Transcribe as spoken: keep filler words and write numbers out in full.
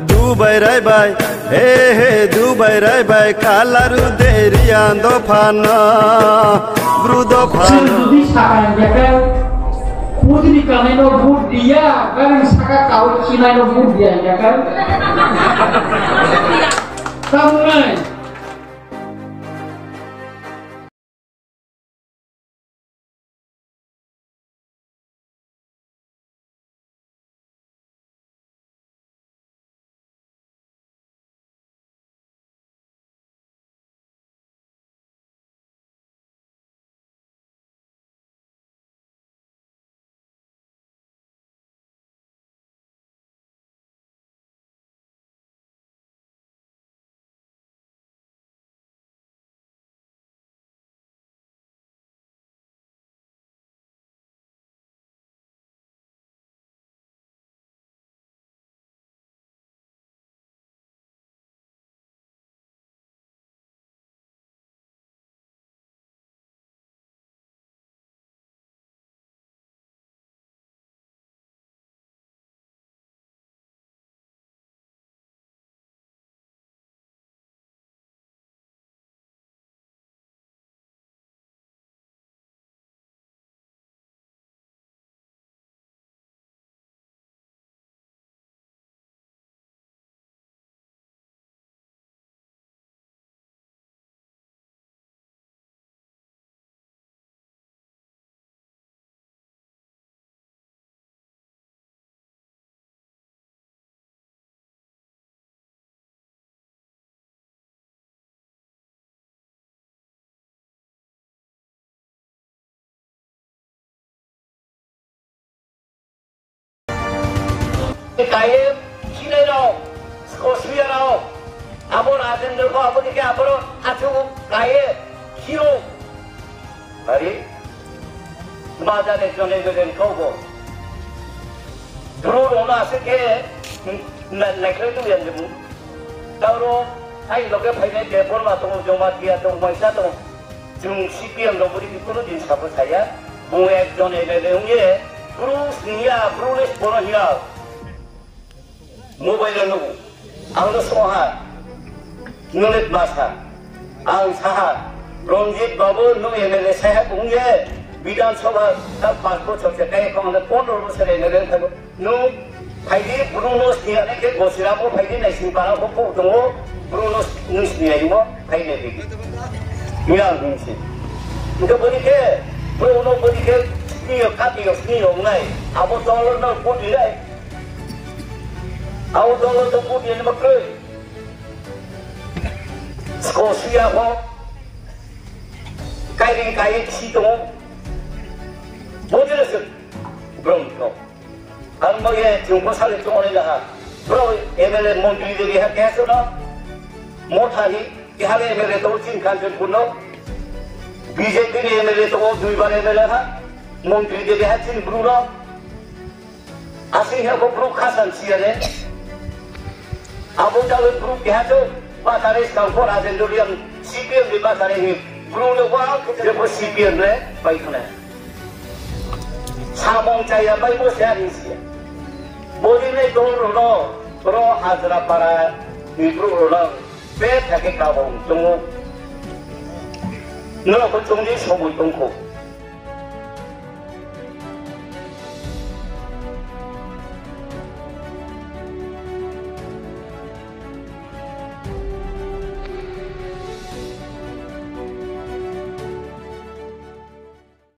Dubai rai bai, he he, Dubai rai bai, kalaru deri ang dopha no, bru dopha no. Jodi saka ya khe, pudini kanai no vote dia, garang saka kau chinai no vote dia ya khe. Tamnai. Kaiye, khinai rao, skosuya rao, abo Rajendra pho abo ni khe aboro achu kaiye, khio. Ari, ma jani jone jone kau bo. Bru rao no ase khe, na, naikhlai tu yan jemu. Tauro, ai loge phainai Debbarma tongo, Jamatia tongo, Maisa tongo. Chung C P M rao bodi khe kuno din sabo saya. Bung ekjon M L A ong ye, Bru sning ya, Bru le bono hing ya. Mobile no nuh. Ang no song ha. Nung le tma sa. Ang sa ha. Ranjit Babu, nung M L A sai ha bung ye. Bidhan Sabha ta panch bochor se kai khong le pondro bochor M L A thai bo. Nung phai di, Bru no sning ya nai khe Gosira bo phai di, Naisingpara bo kau tongo, Bru no nung sning ya mo, phai nai di. Hing ang hing se. Hing khe bodi khe, Bru no bodi khe, sning yo, kati yo, sning yo nai. Abo dol no bodi nai. Abo dol no bodi nai ma kroi. Skosuya pho. Kairing kaiye si tongo. Bodi no se. Bru no. Ang bo ye chung bo sale chung onai laha. Bro, M L A montri de biha keha se no. Motha hi, keha le M L A to chin Kanchanpur no. B J P ni M L A to duibar M L A ha. Montri de biha chin Bru no. Asi ha bo Bru khasan siya de. Abo jalo Bru keha to. Batare skang pho Rajendra Reang C P M ni batare hi. Bru le wa, je bo C P M le, pai khna. Samung chaya bai bo se ani si. Bodi nai dol rao no, ro Hajrapara ni brouh rao no, betha khe kabong tongo. Nrao pho chung di somoi tongkho.